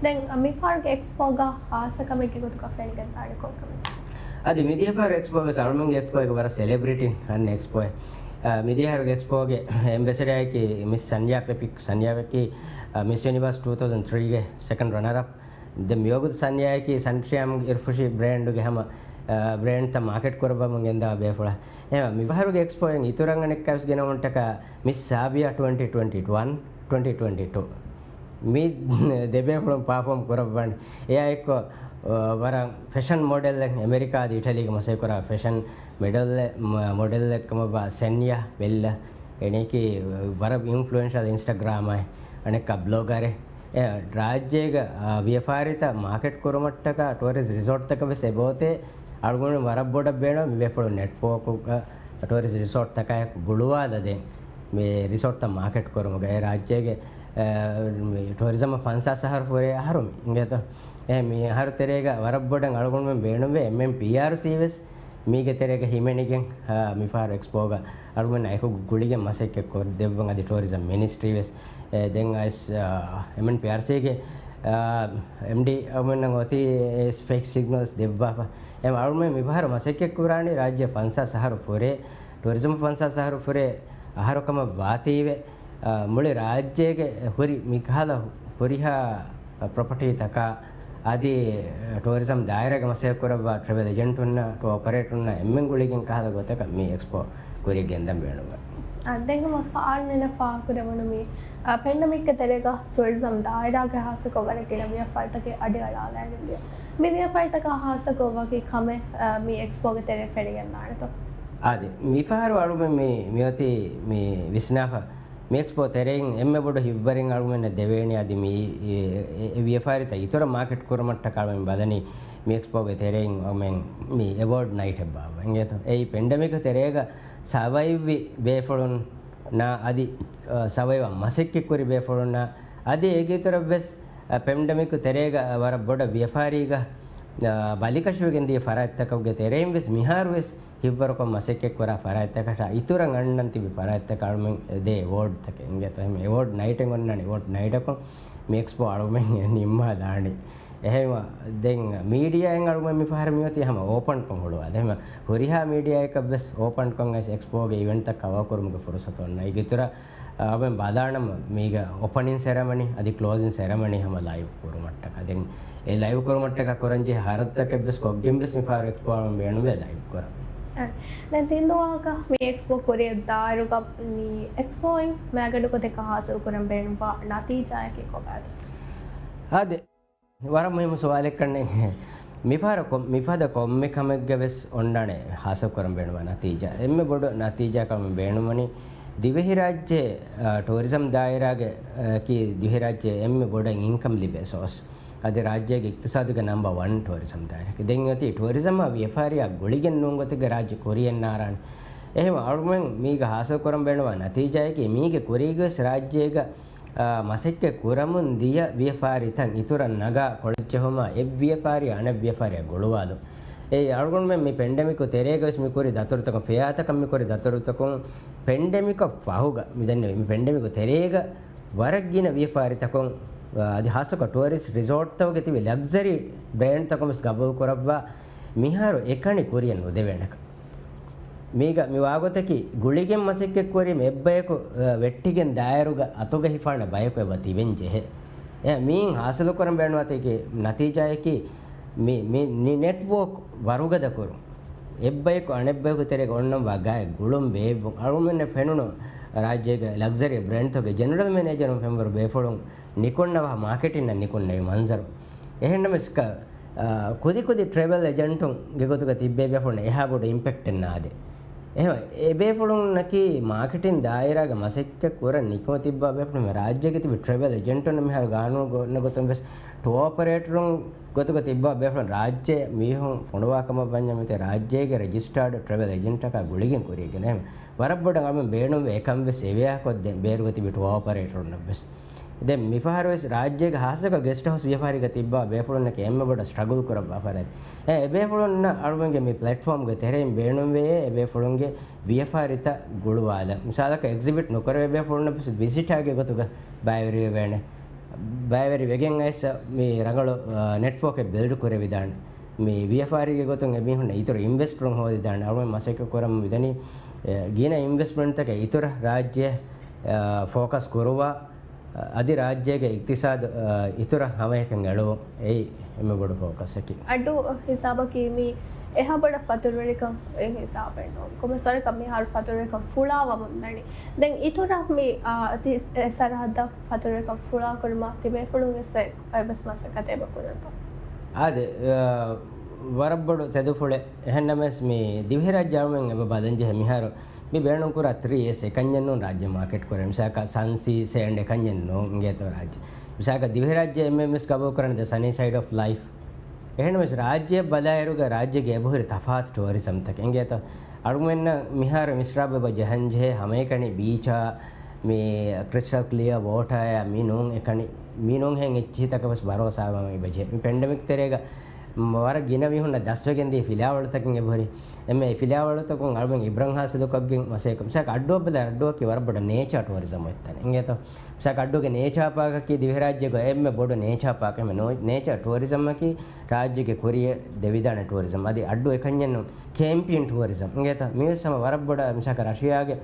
ދެން މިފަހަރުގެ އެކްސްޕޯގަ ހާއްސަ ކަމެއްގެ ގޮތުގަ ފެނިގެންދާނެ ކޮންކަމެއް؟ އަދި މިދިޔަފަހަރު އެކްސްޕޯ ވެސް އަޅުމެންގެ އެކްސްޕޯއެއް ވަރަށް ސެލެބްރިޓީ އަންނަ އެކްސްޕޯއެއް. އާ، މިދިޔަހަރުގެ އެކްސްޕޯގެ އެމްބެސެޑާއަކީ މިސް ސަންޔާ ޕެޕިކް. ސަންޔާއަކީ، އާ، މިސް ޔުނިވާސް ޓޫ ތައުޒަންޑް ތްރީގެ ސެކަންޑް ރަނަރ އަޕް. ދެން މިވަގުތު ސަންޔާއަކީ ސަންޓްރިއާމްގެ އިރުފުށި ބްރޭންޑުގެ ހަމަ، އާ، ބްރޭންޑްތައް މާކެޓް ކުރައްވަމުން ގެންދާ ބޭފުޅާ. އެހެން މިފަހަރުގެ އެކްސްޕޯއިން އިތުރަށް އަނެއްކާވެސް ގެނައުމަށްޓަކާ މިސް ސާބިޔާ ޓްވެންޓީ ޓްވެންޓީ ވަން، ޓްވެންޓީ ޓްވެންޓީ ޓޫ. މި ދެބޭފުޅުން ޕާފޯމް ކުރައްވަން. އެއާ އެއްކޮށް، އަ، ވަރަށް ފެޝަން މޮޑެލްއެއް، އެމެރިކާ އަދި އިޓަލީގެ މަސައްކަތްކުރާ ފެޝަން މޮޑެލްއެއް، މ-، މޮޑެލްއެއް ކަމަށްވާ ސެންޔާ ބެއްލަ. އޭނައަކީ ވަރަށް އިންފްލުއެންޝަލް އިންސްޓަގްރާމާއި އަނެއްކާ ބްލޮގަރެއް. އެ، ރާއްޖޭގަ، އާ، ވިޔަފާރިތައް މާކެޓް ކުރުމަށްޓަކާ ޓޫރިސްޓް ރިސޯޓްތަކަށް ވެސް އެބައޮތޭ އަޅުގަނޑު ވަރަށް ބޮޑަށް ބޭނުން މި ބޭފުޅުން ނެޓްވޯކުގަ ޓޫރިސްޓް ރިސޯޓްތަކާއެކު ގުޅުވާލަދޭން މި ރިސޯޓްތައް މާކެޓް ކުރުމުގަ. އެ ރާއްޖޭގެ، އާ، މި ޓޫރިޒަމަށް ފަންސާސް އަހަރު ފުރޭ އަހަރު މި އިނގޭތޯ. އެ މި އަހަރު ތެރޭގަ ވަރަށް ބޮޑަށް އަޅުގަނޑުމެން ބޭނުންވޭ އެމްއެމްޕީއާރްސީ ވެސް މީގެ ތެރޭގަ ހިމެނިގެން، އާ، މިފަހަރު އެކްސްޕޯގަ އަޅުގަނޑު އެކު ގުޅިގެން މަސައްކަތް ކޮށްދެއްވަން. އަދި ޓޫރިޒަމް މިނިސްޓްރީ ވެސް، އެ، ދެން އައިސް، އާ، އެމްއެންޕީއާރްސީގެ، އާ، އެމްޑީ އަޅުގަނޑަށް އޮތީ އެ ފެކް ސިގްނަލްސް ދެއްވާފަ. އެ އަޅުގަނޑު މިފަހަރު މަސައްކަތް ކުރާނީ ރާއްޖެ ފަންސާސް އަހަރު ފުރޭ، ޓޫރިޒަމް ފަންސާސް އަހަރު ފުރޭ އަހަރު ކަމަށް ވާތީވެ، އާ، މުޅި ރާއްޖޭގެ ހުރި މިކަހަލަ ހުރިހާ ޕްރޮޕަޓީތަކާ އަދި ޓޫރިޒަމް ދާއިރާގެ މަސައްކަތް ކުރައްވާ ޓްރެވެލް އެޖެންޓުންނާ، ޓުއާ އޮޕަރޭޓަރުންނާ އެންމެން ގުޅިގެން ކަހަލަ ގޮތަކަށް މި އެކްސްޕޯ ކުރިއަށް ގެންދަން ބޭނުންވޭ. އާ، ދެން ހަމަ ފާހަގަނެން ފާހަގަކުރެވުނު މި، އާ، ޕެންޑެމިކްގެ ތެރޭގަ ޓޫރިޒަމް ދާއިރާގެ ހާއްސަކޮށް ވަރަށް ގިނަ ވިޔަފާރިތަކެއް އަޑިއަޅާލައިގެން ދިޔަ. މި ވިޔަފާރިތަކާ ހާއްސަކޮށް ވަކި ކަމެއް، އާ، މި އެކްސްޕޯގެ ތެރެއިން ފެނިގެންދާނެތޯ؟ އާދެ، މިފަހަރު އަޅުމެން މި، މިއޮތީ މި ވިސްނާފަ މި އެކްސްޕޯ ތެރެއިން އެންމެ ބޮޑު ހިތްވަރެއް އަޅުގަނޑަށް ދެވޭނީ އަދި މި އެ، އެ، އެ ވިޔަފާރިތައް އިތުރަށް މާކެޓް ކުރުމަށްޓަކާ އަޅުމެން ބަލަނީ މި އެކްސްޕޯގެ ތެރެއިން އަޅުމެން މި އެވޯޑް ނައިޓެއް ބާއްވަން އިނގޭތޯ. އެއީ ޕެންޑެމިކް ތެރޭގަ ސަވައިވްވި ބޭފުޅުންނާ އަދި، އަ، ސަވައިވަށް މަސައްކަތް ކުރި ބޭފުޅުންނާ އަދި އޭގެ އިތުރަށް ވެސް، އަ، ޕެންޑެމިކް ތެރޭގަ ވަރަށް ބޮޑަށް ވިޔަފާރީގަ، އަ، ބަލިކަށިވެގެން ދިޔަ ފަރާތްތަކުގެ ތެރެއިން ވެސް މިހާރު ވެސް ހިތްވަރުކޮށް މަސައްކަތްކުރާ ފަރާތްތަކަށާ އިތުރަށް އަންނަން ތިބި ފަރާތްތަކަށް އަޅުމެން ދޭ އެވޯޑްތަކެއް އިނގޭތޯ. އެހެން އެވޯޑް ނައިޓެއް އޮންނާނެ. އެވޯޑް ނައިޓަކުން މި އެކްސްޕޯ އަޅުމެން ނިންމާ ދާނީ. އެހެންވީމަ ދެން މީޑިއާއިން އަޅުމެން މި ފަހަރު މިއޮތީ ހަމަ އޯޕަންކޮށް ހުޅުވާލަ. އެހެންވީމަ ހުރިހާ މީޑިއާއަކަށްވެސް އޯޕަންކޮށް އައިސް އެކްސްޕޯގެ އިވެންޓްތައް ކަވާ ކުރުމުގެ ފުރުސަތު އޮންނަ. އޭގެ އިތުރަށް އަޅުމެން ބަލާނަމަ މީގަ އޮޕަނިން ސެރެމަނީ އަދި ކްލޯޒިން ސެރެމަނީ ހަމަ ލައިވް ކުރުމަށްޓަކާ. ދެން އެ ލައިވް ކުރުމަށްޓަކާ ކުރަންޖެހޭ ހަރަދުތަކެއްވެސް ކޮށްގެންވެސް މި ފަހަރު އެކްސްޕޯ އަޅުމެން ބޭނުންވޭ ލައިވް ކުރަން. އެ، ދެން ތިން ދުވަހަކަށް މި އެކްސްޕޯ ކުރިއަށް ދާއިރުގަ މި އެކްސްޕޯއިން މައިގަނޑު ގޮތަކަށް ހާސިލް ކުރަން ބޭނުންވާ ނަތީޖާއަކީ ކޮބާތޯ؟ އާދެ، ވަރަށް މުހިއްމު ސުވާލެއް ކަންނޭނގެ. މިފަހަރަކު، މިފަދަ ކޮންމެ ކަމެއްގަ ވެސް އޮންނާނެ ހާސިލް ކުރަން ބޭނުންވާ ނަތީޖާ. އެންމެ ބޮޑު ނަތީޖާކަމަށް ބޭނުންވަނީ ދިވެހިރާއްޖެ، އާ، ޓޫރިޒަމް ދާއިރާގެ، އާ، ކީ ދިވެހިރާއްޖެ އެންމެ ބޮޑަށް އިންކަމް ލިބޭ ސޯސް. އަދި ރާއްޖޭގެ އިޤްތިޞާދުގެ ނަމްބަ ވަން ޓޫރިޒަމް ދާއިރާ. ދެން އޮތީ ޓޫރިޒަމާ ވިޔަފާރިއާ ގުޅިގެން ނޫން ގޮތެއްގެ ރާއްޖެ ކުރިޔަށް ނާރާނެ. އެހެން އަޅުމެން މީގަ ހާސިލް ކުރަން ބޭނުންވާ ނަތީޖާއަކީ މީގެ ކުރީގަވެސް ރާއްޖޭގަ އާ، މަސައްކަތް ކުރަމުން ދިޔަ ވިޔަފާރިތައް އިތުރަށް ނަގާ ކޮޅަށްޖެހުމާ އެއް ވިޔަފާރި އަނެއް ވިޔަފާރިއަށް ގުޅުވާލުން. އެ އަޅުގަނޑުމެން މި ޕެންޑެމިކު ތެރޭގަވެސް މި ކުރި ދަތުރުތަކުން، ފެއާތަކަށް މި ކުރި ދަތުރުތަކުން ޕެންޑެމިކަށް ފަހުގަ މި ދެންނެވި މި ޕެންޑެމިކު ތެރޭގަ ވަރަށް ގިނަ ވިޔަފާރިތަކުން، އާ، އަދި ހާއްސަކޮށް ޓުއަރިސްޓް ރިސޯޓްތަކުގެ ތިބި ލަގްޒަރީ ބްރޭންޑްތަކުން ވެސް ގަބޫލު ކުރައްވާ މިހާރު އެކަނި ކުރިއަށް ނުދެވޭނެކަން. މީގަ މި ވާގޮތަކީ، ގުޅިގެން މަސައްކަތްކުރީމަ އެއްބަޔަކު، އަ، ވެއްޓިގެން ދާއިރުގަ އަތުގަ ހިފާނެ ބަޔަކު އެބަ ތިބެން ޖެހޭ. އެ، މިއިން ހާސިލުކުރަން ބޭނުންވާތީކީ ނަތީޖާއަކީ، މި، މި ނެޓްވޯކް ވަރުގަދަ ކުރުން. އެއްބަޔަކު އަނެއްބަޔަކު ތެރޭގަ އޮންނަންވާ ގާތް ގުޅުން ބޭއްވުން. އަޅުމެންނަށް ފެނުނު ރާއްޖޭގެ ލަގްޒަރީ ބްރޭންޑްތަކުގެ ޖެނެރަލް މެނޭޖަރުން ފެންވަރު ބޭފުޅުން ނިކުންނަވާ މާކެޓިންނަށް ނިކުންނެވި މަންޒަރު. އެހެންނަމަވެސް ކަ-، އާ، ކުދި ކުދި ޓްރެވެލް އެޖެންޓުންގެ ގޮތުގަ ތިއްބޭ ބޭފުޅުން އެހާ ބޮޑު އިމްޕެކްޓެއް ނާދޭ. އެހެން އެ ބޭފުޅުންނަކީ މާކެޓިން ދާއިރާގެ މަސައްކަތް ކުރަން ނިކުމެ ތިއްބާ ބޭފުޅުން ރާއްޖޭގެ ތިބި ޓްރެވެލް އެޖެންޓުން މިހާރު ގާނޫނު ގޮ-، ގޮތުން ވެސް ޓުއާ އޮޕަރޭޓަރުން ގޮތުގަ ތިއްބާ ބޭފުޅުން ރާއްޖެ މީހުން ފޮނުވާ ކަމަށް ވަންޏާ މިތެ ރާއްޖޭގެ ރެޖިސްޓާޑް ޓްރެވެލް އެޖެންޓަކާ ގުޅިގެން ކުރިޔަށް ގެނައިމަ ވަރަށް ބޮޑަށް އަޅުމެން ބޭނުންވޭ އެކަން ވެސް އެވެއާކޮށްދޭން ބޭރުގަ ތިބި ޓުއާ އޮޕަރޭޓަރުންނަށް ވެސް. ދެން މިފަހަރުވެސް ރާއްޖޭގެ ހާއްސަކޮށް ގެސްޓް ހައުސް ވިޔަފާރީގަ ތިއްބާ ބޭފުޅުންނަކީ އެންމެ ބޮޑަށް ސްޓްރަގުލް ކުރައްވާ ފަރާތް. އެ، އެބޭފުޅުންނަށް އަޅުމެންގެ މި ޕްލެޓްފޯމްގެ ތެރެއިން ބޭނުންވެޔޭ އެބޭފުޅުންގެ ވިޔަފާރިތައް ގުޅުވާލަން. މިސާލަކަށް އެގްޒިބިޓް ނުކުރެވޭ ބޭފުޅުންނަށް ވެސް ވިޒިޓާގެ ގޮތުގަ ބައިވެރިވެވޭނެ. ބައިވެރި ވެގެން އައިސް މި ރަނގަޅު، އާ، ނެޓްވޯކެއް ބިލްޑް ކުރެވިދާނެ. މި ވިޔަފާރީގެ ގޮތުން އެމީހުންނަށް އިތުރު އިންވެސްޓަރުން ހޯދިދާނެ. އަޅުމެން މަސައްކަތް ކުރަމުން މިދަނީ، އެ، ގިނަ އިންވެސްޓްމަންޓްތަކެއް އިތުރަށް ރާއްޖެ، އާ، ފޯކަސް ކުރުވާ، އަދި ރާއްޖޭގެ އިޤްތިޞާދު، އާ، އިތުރަށް ހަމައެކަން އެޅުވުން. އެއީ އެންމެ ބޮޑު ފޯކަސްއަކީ. އައްޑޫ ހިސާބަކީ މީ އެހާ ބޮޑަށް ފަތުރުވެރިކަން އެއް ހިސާބެއް ނޫން. ކޮންމެސް ވަރަކަށް މިހާރު ފަތުރުވެރިކަން ފުޅާވަމުން ދަނީ. ދެން އިތުރަށް މި، އާ، ތި އެ ސަރަހައްދަށް ފަތުރުވެރިކަން ފުޅާކުރުމަށް ތިބޭފުޅުން އެއްސެ އެއްބަސް މަސައްކަތެއް އެބަ ކުރަންތޯ؟ އާދެ، އާ، ވަރަށް ބޮޑު ތެދުފުޅެއް. އެހެންނަމަވެސް މި ދިވެހިރާއްޖެ އަޅުމެން އެބަ ބަލަންޖެހޭ މިހާރު މި ބޭނުންކުރާ ތްރީ އެސް އެކަންޏެއް ނޫން ރާއްޖެ މާކެޓް ކުރަން. މިސާލަކަށް ސަން ސީ ސޭންޑް އެކަންޏެއް ނޫން އިނގޭތޯ ރާއްޖެ. މިސާލަކަށް ދިވެހިރާއްޖެ އެން އެމް އެސް ގަބޫލުކުރަނީ ދަ ސަނީ ސައިޑް އޮފް ލައިފް. އެހެންނަމަވެސް ރާއްޖެ ބަލާއިރުގަ ރާއްޖޭގެ އެބަހުރި ތަފާތު ޓޫރިޒަމްތަކެއް އިނގޭތޯ. އަޅުގަނޑުމެންނަށް މިހާރު މިސްރާބު އެބަ ޖަހަންޖެހޭ ހަމައެކަނި ބީޗާ، މި ކްރިސްޓަލް ކްލިއާ ވޯޓާއާ މި ނޫން އެކަނި، މި ނޫން ހެން އެއްޗިހިތަކަށް ވެސް ބަރޯސާވާން އެބަޖެހޭ. މި ޕެންޑެމިކް ތެރޭގަ ވަރަށް ގިނަ މީހުންނަށް ދަސްވެގެންދިޔަ ފިލާވަޅުތަކެއް އެބަހުރި. އެންމެ އެ ފިލާވަޅުތަކުން އަޅުމެން އިބްރަތް ހާސިލުކޮށްގެން މަސައްކަތް. މިސާލަކަށް އައްޑޫއަށް ބަލާ، އައްޑޫއަކީ ވަރަށް ބޮޑަށް ނޭޗާ ޓޫރިޒަމް އޮތްތަނެއް އިނގޭތޯ. މިސާލަކަށް އައްޑޫގެ ނޭޗާ ޕާކަކީ ދިވެހިރާއްޖޭގެ އެންމެ ބޮޑު ނޭޗާ ޕާކް. އެންމެ ނޯ-، ނޭޗާ ޓޫރިޒަމްއަކީ ރާއްޖޭގެ ކުރިއަށް ދެވިދާނެ ޓޫރިޒަމް. އަދި އައްޑޫ އެކަންޏެއް ނޫން، ކޭމްޕިން ޓޫރިޒަމް އިނގޭތޯ. މިވެސް ހަމަ ވަރަށް ބޮޑަށް މިސާލަކަށް ރަޝިޔާގެ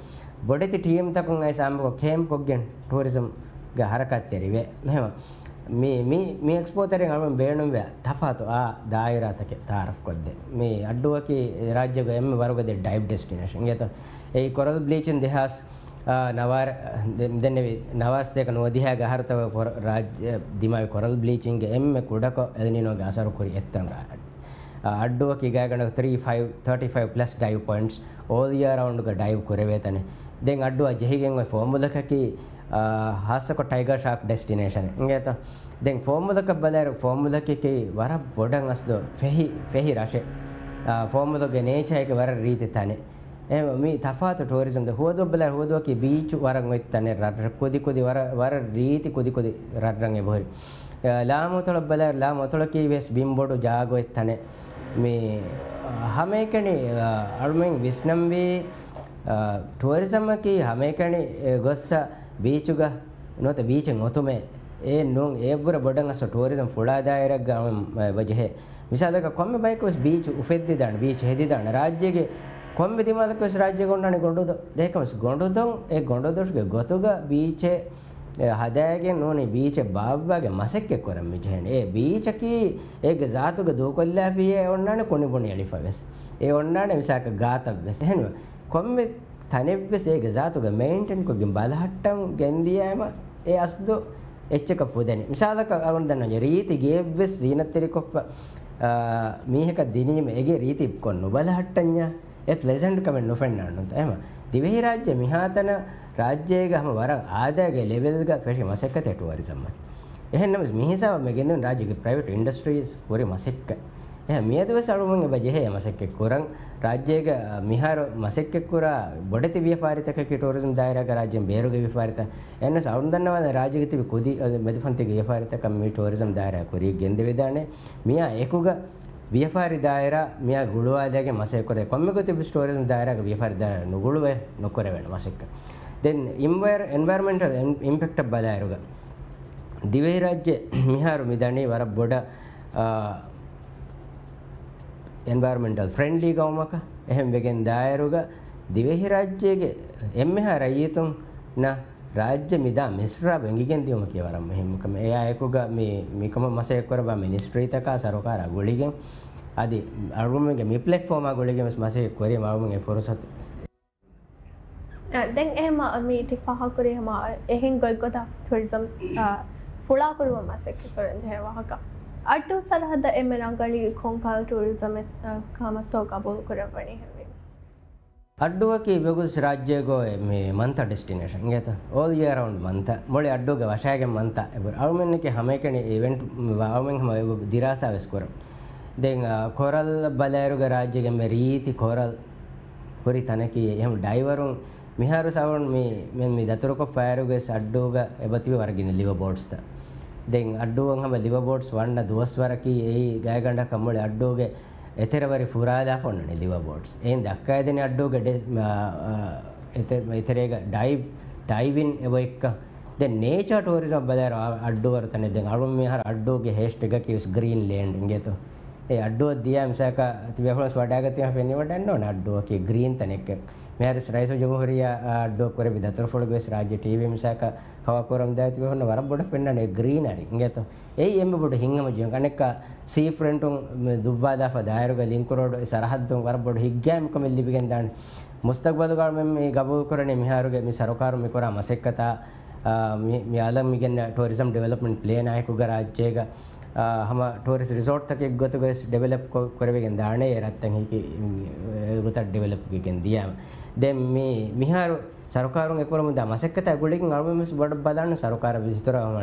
ބޮޑެތި ޓީމްތަކުން އައިސް އާއްމުކޮށް ކޭމްޕް ކޮށްގެން ޓޫރިޒަމްގެ ހަރަކާތްތެރިވޭ. އެހެންވީމަ މި، މި، މި އެކްސްޕޯ ތެރެއިން އަޅުގަނޑު ބޭނުންވޭ ތަފާތު އާ ދާއިރާތަކެއް ތައާރަފް ކޮށްދޭން. މި އައްޑޫއަކީ ރާއްޖޭގެ އެންމެ ވަރުގަދަ ޑައިވް ޑެސްޓިނޭޝަން އިނގޭތޯ. އެއީ ކޮރަލް ބްލީޗިން ދެހާސް، އާ، ނަވާރަ-، ދެ-، ދެންނެވި ނަވާސްތޭކަ ނުވަދިހައިގެ އަހަރުތަކުގަ ކޮރ-، ރާއްޖެ ދިމާވި ކޮރަލް ބްލީޗިންގެ އެންމެ ކުޑަކޮށް އެލް ނީނޯގެ އަސަރު ކުރި އެއްތަން ރާ-، އައްޑޫއަކީ ގާތްގަނޑަކަށް ތްރީ ފައިވް، ތާޓީ ފައިވް ޕްލަސް ޑައިވް ޕޮއިންޓްސް އޯލް ޔިއަރ ރައުންޑްގަ ޑައިވް ކުރެވޭތަނެއް. ދެން އައްޑޫއަށް ޖެހިގެން އޮތް ފުވައްމުލަކަކީ، އާ، ހާއްސަކޮށް ޓައިގަރ ޝާކް ޑެސްޓިނޭޝަނެއް އިނގޭތޯ. ދެން ފުވައްމުލަކަށް ބަލާއިރު ފުވައްމުލަކަކީ ވަރަށް ބޮޑަށް އަސްލު ފެހި، ފެހި ރަށެއް. އާ، ފުވައްމުލުގެ ނޭޗާއެކޭ ވަރަށް ރީތި ތަނެއް. އެ، މި ތަފާތު ޓޫރިޒަމް ދެ ހުވަދުއަށް ބަލާއިރު ހުވަދުއަކީ ބީޗު ވަރަށް އޮތް ތަނެއް. ރަށް، ރަށް ކުދި ކުދި ވަރަށް، ވަރަށް ރީތި ކުދި ކުދި ރަށްރަށް އެބަހުރި. އެ، ލާމަތޮޅަށް ބަލާއިރު ލާމަތޮޅަކީ ވެސް ބިންބޮޑު ޖާގަ އޮތް ތަނެއް. މި، އަ، ހަމައެކަނި، އަ، އަޅުމެން ވިސްނަންވީ، އަ، ޓޫރިޒަމްއަކީ ހަމައެކަނި، އެ، ގޮއްސަ ބީޗުގަ ނުވަތަ ބީޗެއް އޮތުމޭ އެއް ނޫން، އެއަށްވުރެ ބޮޑަށް އަސްލު ޓޫރިޒަމް ފުޅާ ދާއިރާއެއްގަ ވަޖެހޭ. މިސާލަކަށް ކޮންމެ ބަޔަކު ވެސް ބީޗް އުފެއްދިދާނެ، ބީޗް ހެދިދާނެ. ރާއްޖޭގެ ކޮންމެ ދިމާލަކު ވެސް ރާއްޖޭގަ އޮންނާނެ ގޮނޑުދޮށް. ދެކަމަސް ގޮނޑުދޮށް، އެ ގޮނޑުދޮށުގެ ގޮތުގަ ބީޗެއް އެ ހަދާގެން ނޫނީ ބީޗެއް ބާއްވާގެ މަސައްކަތް ކުރަން މި ޖެހެނީ. އެ ބީޗަކީ އޭގެ ޒާތުގަ ދޫކޮށްލާފިޔޭ އެ އޮންނާނެ ކުނިބުނި އެޅިފަ ވެސް. އެ އޮންނާނެ މިސާލަކަށް ގާތަށް ވެސް. އެހެންވެ، ކޮންމެ ތަނެއްވެސް އޭގެ ޒާތުގަ މެއިންޓެން ކޮށްގެން ބަލަހައްޓަން ގެންދިޔައިމަ އެ އަސްލު އެއްޗަކަށް ފުދެނީ. މިސާލަކަށް އަޅުގަނޑު ދަންނަވަން ރީތި ގެއެއްވެސް ޒީނަތްތެރިކޮށްފަ، އާ، މީހަކަށް ދިނީމަ އޭގެ ރީތި ކޮށް ނުބަލަހައްޓަންޏާ އެ ޕްލެޒަންޓް ކަމެއް ނުފެންނާނުންތަ؟ އެހެމަ ދިވެހިރާއްޖެ މިހާތަނަށް ރާއްޖޭގަ ހަމަ ވަރަށް އާދައިގެ ލެވެލްގަ ފެށި މަސައްކަތެއް ޓޫރިޒަމް. އެހެންނަމަވެސް މިހިސާބަށް މި ގެންދަނީ ރާއްޖޭގެ ޕްރައިވެޓް އިންޑަސްޓްރީޒް ކުރި މަސައްކަތް. އެހެން މިއަދުވެސް އަޅުގަނޑުމެން އެބަ ޖެހޭ މަސައްކަތް ކުރަން. ރާއްޖޭގަ މިހާރު މަސައްކަތް ކުރާ ބޮޑެތި ވިޔަފާރިތަކަކީ ޓޫރިޒަމް ދާއިރާގަ ރާއްޖޭން ބޭރުގެ ވިޔަފާރިތައް. އެހެންނަމަވެސް އަޅުގަނޑު ދަންނަވާނެ ރާއްޖޭގަ ތިބި ކުދި މެދުފަންތީގެ ވިޔަފާރިތަކަށް މި ޓޫރިޒަމް ދާއިރާ ކުރިޔަށް ގެންދެވިދާނެ. މިއާ އެކުގަ ވިޔަފާރި ދާއިރާ މިއާ ގުޅުވާލައިގެން މަސައްކަތް ކުރޭ. ކޮންމެ ގޮތެއްވެސް ޓޫރިޒަމް ދާއިރާގަ ވިޔަފާރި ދާއިރާ ނުގުޅުވޭ، ނުކުރެވޭނެ މަސައްކަތް. ދެން އިންވަޔަރ-، އެންވަޔަރަމެންޓަލް އިން-، އިމްޕެކްޓަށް ބަލާއިރުގަ ދިވެހިރާއްޖެ މިހާރު މި ދަނީ ވަރަށް ބޮޑަށް، އާ، އެންވަޔަރަމެންޓަލް ފްރެންޑްލީ ގައުމަކަށް. އެހެން ވެގެން ދާއިރުގަ ދިވެހިރާއްޖޭގެ އެންމެހާ ރައްޔިތުންނަށް ރާއްޖެ މިދާ މިސްރާބް އެނގިގެން ދިޔުމަކީ ވަރަށް މުހިއްމު ކަމެއް. އެއާ އެކުގަ މި، މިކަމަށް މަސައްކަތް ކުރައްވާ މިނިސްޓްރީތަކާ ސަރުކާރާ ގުޅިގެން އަދި އަޅުގަނޑުމެންގެ މި ޕްލެޓްފޯމާ ގުޅިގެން ވެސް މަސައްކަތް ކުރީމަ އަޅުގަނޑުމެން އެ ފުރުސަތު. އަ، ދެން އެހެމަ މީ ތި ފާހަގަކުރީ ހަމަ އެހެން ގޮތްގޮތަށް ޓޫރިޒަމް، އަ، ފުޅާކުރުމަށް މަސައްކަތް ކުރަން ޖެހޭ ވާހަކަ. އައްޑޫ ސަރަހައްދަށް އެންމެ ރަނގަޅީ ކޮންކަހަލަ ޓޫރިޒަމެއް، އަ، ކަމަށްތޯ ގަބޫލު ކުރައްވަނީ ހެންވީ؟ އައްޑޫއަކީ ބެގުސް ރާއްޖޭގަ މި މަންތަ ޑެސްޓިނޭޝަން އިނގޭތަ؟ އޯލް އިޔަރ ރައުންޑް މަންތަ. މުޅި އައްޑޫގެ ވަށާގެން މަންތަ. އެބަ-، އަޅުމެންނަކީ ހަމައެކަނި އިވެންޓް އަޅުމެން ހަމަ ދިރާސާ ވެސް ކުރަން. ދެން، އާ، ކޮރަލް ބަލާއިރުގަ ރާއްޖޭގެ މެ ރީތި ކޮރަލް ހުރި ތަނަކީ އެހެން ޑައިވަރުން މިހާރު ސަވަރުން މި، މި، މި ދަތުރުކޮށްފައިރުގެ އައްޑޫގަ އެބަތިބި ވަރަށް ގިނަ ލިވަ ބޯޓްސްތައް. ދެން އައްޑޫއަށް ހަމަ ލިވަ ބޯޓްސް ވަންނަ ދުވަސްވަރަކީ އެއީ ގާތްގަނޑަކަށް މުޅި އައްޑޫގެ އެތެރެވަރި ފުރާލާފަ އޮންނަނީ ލިވަ ބޯޓްސް. އެއިން ދައްކައިދެނީ އައްޑޫގެ ޑެ-، އާ، އާ، އެތެ-، އެތެރޭގަ ޑައިވް، ޑައިވިން އެބައޮތްކަން. ދެން ނޭޗާ ޓޫރިޒަމް ބަލާއިރު އަ-، އައްޑޫ ވަރު ތަނެއް. ދެން އަޅު މިހާރު އައްޑޫގެ ހޭޝްޓެގަކީ ވެސް ގްރީން ލޭންޑް އިނގޭތޯ. އެ އައްޑޫއަށް ދިޔާ މިސާލަކަށް ތިބޭފުޅުން ވަޑާގަތީމަ ފެނިވަޑައެއްނޯން އައްޑޫއަކީ ގްރީން ތަނެއްކަން. މިހާރު ރައީސުލްޖުމްހޫރިއްޔާ އައްޑޫ ކުރެއްވި ދަތުރުފުޅުގެ ވެސް ރާއްޖެ ޓީވީ މިސާލަކަށް ކަވާ ކުރަމުން ދާތިބޭފުޅުންނަށް ވަރަށް ބޮޑަށް ފެންނާނެ ގްރީނަރީ އިނގޭތޯ. އެއީ އެންމެ ބޮޑު ހިތްހަމަޖެހުން. އަނެއްކާ ސީ ފްރަންޓުން ދުއްވާލާފަ ދާއިރުގެ ލިންކު ރޯޑު އެ ސަރަހައްދުން ވަރަށް ބޮޑު ހިތްގައިމުކަމެއް ލިބިގެން ދާނެ. މުސްތަގްބަލުގަ މި ގަބޫލުކުރަނީ މިހާރުގެ މި ސަރުކާރުން މިކުރާ މަސައްކަތާ، އާ، މި، މި އަލަށް މިގެންނަ ޓޫރިޒަމް ޑިވެލޮޕްމަންޓް ޕްލޭނާ އެކުގަ ރާއްޖޭގަ، އާ، ހަމަ ޓޫރިސްޓް ރިސޯޓްތަކެއް ގޮތުގަ ވެސް ޑިވެލޮޕް ކޮ-، ކުރެވިގެން ދާނެ އެ ރަށްތައް ހިކި، އެ ގޮތަށް ޑިވެލޮޕް ކޮށްގެން ދިޔާ. ދެން މި، މިހާރު ސަރުކާރުން އެކުރަމުންދާ މަސައްކަތާ ގުޅިގެން އަޅުގަނޑު ވެސް ބޮޑަށް ބަލާން ސަރުކާރަށް ވެސް އިތުރަށް ހަމަ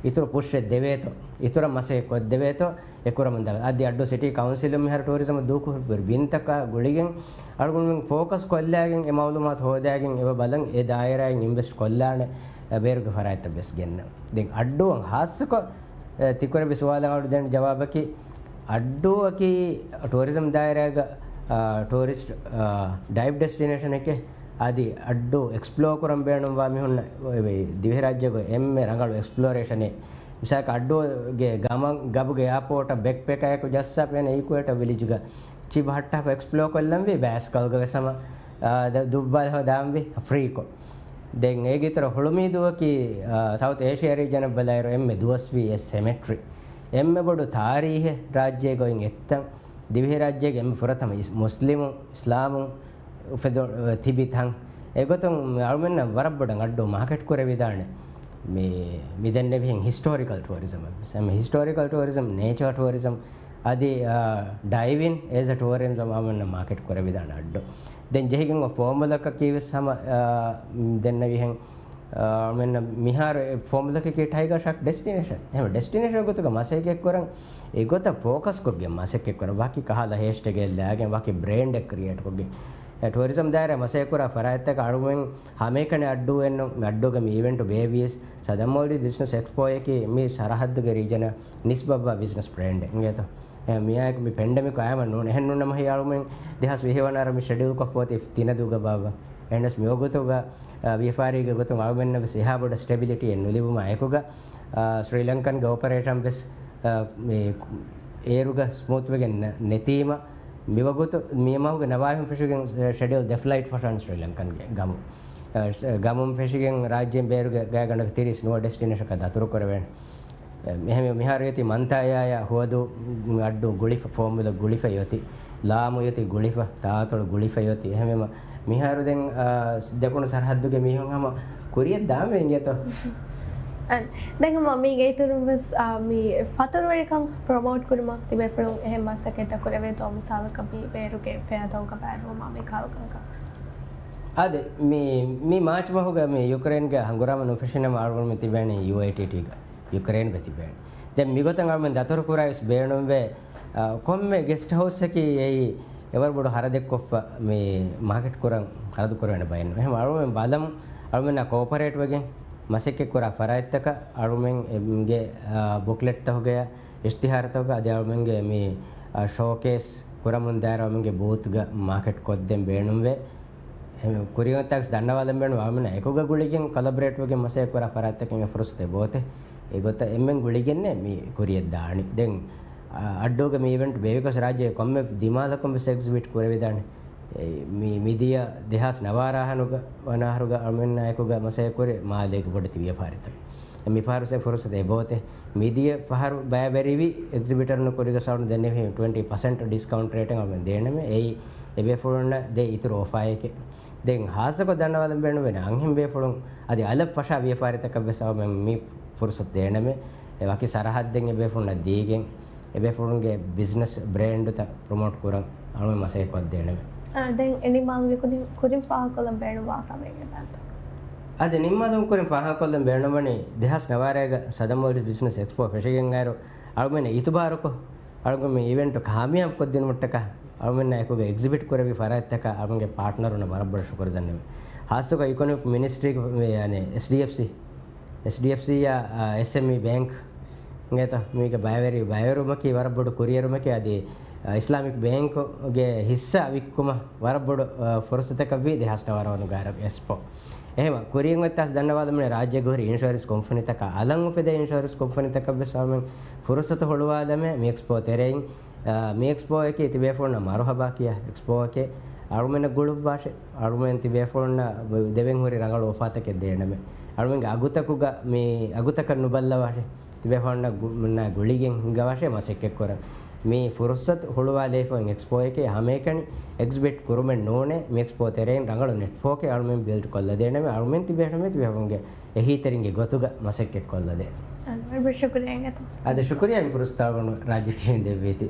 އިތުރު ޕުޝްއެއް ދެވޭތޯ، އިތުރަށް މަސައްކަތް ކޮށްދެވޭތޯ، އެކުރަމުންދާ. އަދި އައްޑޫ ސިޓީ ކައުންސިލުން މިހާރު ޓޫރިޒަމަށް ދޫކުރި ބިންތަކާ ގުޅިގެން އަޅުގަނޑުމެން ފޯކަސް ކޮށްލާގެން އެ މައުލޫމާތު ހޯދާގެން އެބަ ބަލަން އެ ދާއިރާއިން އިންވެސްޓް ކޮށްލާނެ ބޭރުގެ ފަރާތްތައް ވެސް ގެންނަން. ދެން އައްޑޫއަށް ހާއްސަކޮށް، އެ، ތިކުރެއްވި ސުވާލަށް އަޅު ދޭން ޖަވާބަކީ، އައްޑޫއަކީ ޓޫރިޒަމް ދާއިރާގަ، އާ، ޓޫރިސްޓް، އާ، ޑައިވް ޑެސްޓިނޭޝަނެކޭ. އަދި އައްޑޫ އެކްސްޕްލޯ ކުރަން ބޭނުންވާ މީހުންނަށް ދިވެހިރާއްޖޭގަ އެންމެ ރަނގަޅު އެކްސްޕްލޯރޭޝަނެއް. މިސާލަކަށް އައްޑޫގެ ގަމަން ގަބުގެ އެއާޕޯޓަށް ބެކްޕެކާއެކު ޖައްސާފަ އޭނަ އީކުއޭޓަ ވިލިޖްގަ ޗިބަ ހައްޓާފަ އެކްސްޕްލޯ ކޮށްލަންވީ ބައިސްކަލްގަ ވެސް ހަމަ، އާ، ދުއްވާލަހަ ދާންވީ ފްރީކޮށް. ދެން އޭގެ އިތުރަށް ހުޅުމީދޫއަކީ، އާ، ސައުތް އޭޝިޔާ ރީޖަނަށް ބަލާއިރު އެންމެ ދުވަސްވީ އެއް ސެމެޓްރީ. އެންމެ ބޮޑު ތާރީހެއް ރާއްޖޭގައި އޮތް އެއްތަން. ދިވެހިރާއްޖޭގެ އެންމެ ފުރަތަމަ އިސް-، މުސްލިމު، އިސްލާމު އުފެދު-، ތިބި ތަން. އެގޮތުން އަޅުމެންނަށް ވަރަށް ބޮޑަށް އައްޑޫ މާކެޓް ކުރެވިދާނެ. މި، މި ދެންނެވިހެން ހިސްޓޯރިކަލް ޓޫރިޒަމް. ހިސްޓޯރިކަލް ޓޫރިޒަމް، ނޭޗާ ޓޫރިޒަމް، އަދި، އާ، ޑައިވިން އޭޒް އަ ޓޫރިޒަމް އަޅުމެންނަށް މާކެޓް ކުރެވިދާނެ އައްޑޫ. ދެން ޖެހިގެން އޮތް ފޯމުލަކަކީ ވެސް ހަމަ، އާ، ދެންނެވިހެން އާ، މެން މިހާރު އެ ފޯމުލަކަކީ ޓައިގާ ޝާކް ޑެސްޓިނޭޝަން. އެހެން ޑެސްޓިނޭޝަން ގޮތުގަ މަސައްކަތް ކުރަން، އެގޮތަށް ފޯކަސް ކޮށްގެން މަސައްކަތް ކުރަން، ވަކި ކަހަލަ ހޭޝްޓެގެއް ލާގެން، ވަކި ބްރޭންޑެއް ކްރިއޭޓް ކޮށްގެން. އެ ޓޫރިޒަމް ދާއިރާ މަސައްކަތް ކުރާ ފަރާތްތަކަށް އަޅުގަނޑުމެން ހަމައެކަނި އައްޑޫއެއްނު، މި އައްޑޫގަ މި އިވެންޓު ބޭއްވިޔަސް، ސަދަން މޯލްޑިވްސް ބިޒްނަސް އެކްސްޕޯއަކީ މި ސަރަހައްދުގެ ރީޖަނަށް ނިސްބަތްވާ ބިޒްނަސް ބްރޭންޑެއް އިނގޭތޯ. އެ، މިއާއެކު މި ޕެންޑެމިކް އަޔަމަ ނޫން. އެހެން ނޫން ނަމަ ހިޔާޅުމެން ދެހާސް ވިހި ވަނަ ވަރަށް މި ޝެޑިއުލް ކޮށްފޯތި ތިނަދޫގަ ބާބަ. އެހެނަސް މިވަގުތުގަ، އަ، ވިޔަފާރީގެ ގޮތުން އަޅުމެންނަށް ވެސް އެހާ ބޮޑަށް ސްޓެބިލިޓީއެއް ނުލިބުމާ އެކުގަ، އާ، ސްރީލަންކަންގެ އޮޕަރޭޝަން ވެސް، އާ، މި އޭރުގަ ސްމޫތްވެގެން ނެ-، ނެތީމަ، މިވަގުތު މި މަހުގެ ނަވާހިން ފެށިގެން، އާ، ޝެޑިއުލް ދެ ފްލައިޓް ފަށާން ސްރީލަންކަންގެ ގަމު. އާ، ގަމުން ފެށިގެން ރާއްޖޭން ބޭރުގެ ގާތްގަނޑަކަށް ތިރީސް ނުވަ ޑެސްޓިނޭޝަނަކަށް ދަތުރު ކުރެވޭނެ. އެ، އެހެންވެ، މިހާރު އޭތި މަންތާޔާޔާ ހުވަދު އައްޑޫ ގުޅިފަ، ފޯމުލަ ގުޅިފަ އޮތީ، ލާމު އޮތީ ގުޅިފަ، ތާތޮޅު ގުޅިފަ އޮތީ. އެހެންވީމަ، މިހާރު ދެން، އާ، ދެކުނު ސަރަހައްދުގެ މީހުން ހަމަ ކުރިޔަށް ދާންވީ އިނގޭތޯ. އަން، ދެން ހަމަ މީގެ އިތުރުން ވެސް، އާ، މި ފަތުރުވެރިކަން ޕްރޮމޯޓް ކުރުމަށް ތިބޭފުޅުން އެހެން މަސައްކަތްތައް ކުރެވޭތޯ، މިސާލަކަށް މި ބޭރުގެ ފެއަދައުގަ ބައިވެރިވުމާ މި ކަހަލަ ކަންކަން؟ އާދެ، މި، މި މާޗް މަހުގަ މި ޔުކްރޭންގެ ހަނގުރާމަ ނުފެށިނަމަ އަޅުގަނޑު މި ތިބޭނީ ޔޫއައިޓީޓީގަ، ޔުކްރޭންގަ ތިބޭނީ. ދެން މިގޮތަށް އަޅުމެން ދަތުރު ކުރާވެސް ބޭނުންވޭ، އާ، ކޮންމެ ގެސްޓް ހައުސްއަކީ އެއީ އެވަރު ބޮޑު ހަރަދެއްކޮށްފަ މި މާކެޓް ކުރަން ހަރަދު ކުރެވޭނެ ބައެއް ނޫން. އެހެން އަޅުމެން ބަލަމު، އަޅުމެންނާ ކޯޕަރޭޓް ވެގެން މަސައްކަތް ކުރާ ފަރާތްތަކަށް އަޅުމެންގެ، އާ، ބުކްލެޓްތަކުގައި އިޝްތިހާރުތަކުގަ އަދި އަޅުމެންގެ މި، އާ، ޝޯކޭސް ކުރަމުން ދާއިރު އަޅުމެންގެ ބޫތުގަ މާކެޓް ކޮށްދޭން ބޭނުންވޭ. އެހެން ކުރިޔަށް އޮތްތާ ދަންނަވާލަން ބޭނުން އަޅުމެންނާ އެކުގަ ގުޅިގެން ކޮލަބަރޭޓްވެގެން މަސައްކަތް ކުރާ ފަރާތްތަކެއް އެ ފުރުސަތެއް އެބައޮތޭ. އެގޮތަށް އެންމެން ގުޅިގެންނޭ މި ކުރިޔަށް ދާނީ. ދެން، އަ، އައްޑޫގެ މި އިވެންޓް ބޭއްވިގޮސް ރާއްޖޭގެ ކޮންމެ ދިމާލަކުން ވެސް އެގްޒިބިޓް ކުރެވިދާނެ. އެ، މި، މިދިޔަ ދެހާސް ނަވާރަ އަހަރުގަ، ވަނަ އަހަރުގަ އަޅުމެންނާ އެކުގަ މަސައްކަތް ކުރި މާލޭގެ ބޮޑެތި ވިޔަފާރިތައް. އެ، މިފަހަރު ސެ ފުރުސަތެއް އެބައޮތޭ. މިދިޔަ ފަހަރު ބައިވެރިވި އެގްޒިބިޓަރުންނަށް ކުރިގަ ސައުންޑް ދެންނެވި ޓްވެންޓީ ޕަސެންޓް ޑިސްކައުންޓް ރޭޓެއް އަޅުމެން ދޭނަމޭ. އެއީ އެބޭފުޅުންނަށް ދޭ އިތުރު އޮފާއެކޭ. ދެން ހާއްސަކޮށް ދަންނަވާލަން ބޭނުންވޭ އަންހެން ބޭފުޅުން އަދި އަލަށް ފަށާ ވިޔަފާރިތަކަށް ވެސް އަޅުމެން މި ފުރުސަތު ދޭނަމޭ. އެ ވަކި ސަރަހައްދެއް އެބޭފުޅުންނަށް ދީގެން، އެބޭފުޅުންގެ ބިޒްނަސް ބްރޭންޑުތައް ޕްރޮމޯޓް ކުރަން އަޅުމެން މަސައްކަތް ކޮށްދޭނަމޭ. އާ، ދެން އެ ނިންމާލުމުގެ ކުރިން، ކުރިން ފާހަގަކޮށްލަން ބޭނުންވާ ކަމެއް އެބައޮތްތަ؟ އަދި ނިންމާލުމުގެ ކުރިން ފާހަގަކޮށްލަން ބޭނުންވަނީ ދެހާސް ނަވާރައިގަ ސަދަން މޯލްޑިވްސް ބިޒްނަސް އެކްސްޕޯ ފެށިގެން އައިރު އަޅުމެން އިތުބާރުކޮށް، އަޅުގަނޑު މި އިވެންޓު ކާމިޔާބު ކޮށްދިނުމަށްޓަކާ އަޅުމެންނާ އެކުގަ އެގްޒިބިޓް ކުރެއްވި ފަރާތްތަކަށް އަޅުގަނޑުގެ ޕާޓްނަރުންނަށް ވަރަށް ބޮޑަށް ޝުކުރު ދަންނަވަން. ހާއްސަކޮށް އިކޮނޮމިކް މިނިސްޓްރީގެ، އެ، އެސްޑީއެފްސީ، އެސްޑީއެފްސީއާ، އާ، އެސްއެމްއީ ބޭންކް އިނގޭތޯ، މީގެ ބައިވެރި، ބައިވެރިވުމަކީ ވަރަށް ބޮޑު ކުރިއެރުމެކޭ. އަދި، އާ، އިސްލާމިކް ބޭންކުގެ ހިއްސާ ވިއްކުމަށް ވަރަށް ބޮޑު، އާ، ފުރުސަތަކަށްވީ ދެހާސް ނަވާރަ ވަނަ އަހަރު އެކްސްޕޯ. އެހެންވެ، ކުރިން އޮތްތާސް ދަންނަވާލަމުން ރާއްޖޭގެ ހުރި އިންޝުއަރެންސް ކުންފުނިތަކާ އަލަށް އުފެދޭ އިންޝުއަރެންސް ކުންފުނިތަކަށް ވެސް އަޅުމެން ފުރުސަތު ހުޅުވާލަމޭ މި އެކްސްޕޯ ތެރެއިން. އާ، މި އެކްސްޕޯއަކީ ތިބޭފުޅުންނަށް މަރުހަބާ ކިޔާ އެކްސްޕޯއެކޭ. އަޅުމެންނަށް ގުޅުއްވާށޭ. އަޅުމެން ތިބޭފުޅުންނަށް ދެވެން ހުރި ރަނގަޅު އޮފާތަކެއް ދޭނަމޭ. އަޅުމެންގެ އަގުތަކުގަ މި އަގުތަކަށް ނުބައްލަވާށޭ. ތިބޭފުޅުންނަށް ގު-، މުންނާ ގުޅިގެން ހިންގަވާށޭ މަސައްކަތް ކުރަން. މި ފުރުސަތު ހުޅުވާލައިފަ އޮތް އެކްސްޕޯއެކޭ. ހަމައެކަނި އެގްޒިބިޓް ކުރުމެއް ނޫނޭ. މި އެކްސްޕޯ ތެރެއިން ރަނގަޅު ނެޓްވޯކެއް އަޅުމެން ބިލްޑް ކޮށްލަދޭނަމޭ. އަޅުމެން ތިބޭފުޅުން ތިބޭފުޅުންގެ އެހީތެރިންގެ ގޮތުގަ މަސައްކަތް ކޮށްލަދޭ. އަންވަރު، ޝުކުރިއްޔާ އިނގޭތޯ. އަދި ޝުކުރިއްޔާ މި ފުރުސަތު އަޅުގަނޑު ރާއްޖެ ޓީވީން ދެއްވީތީ.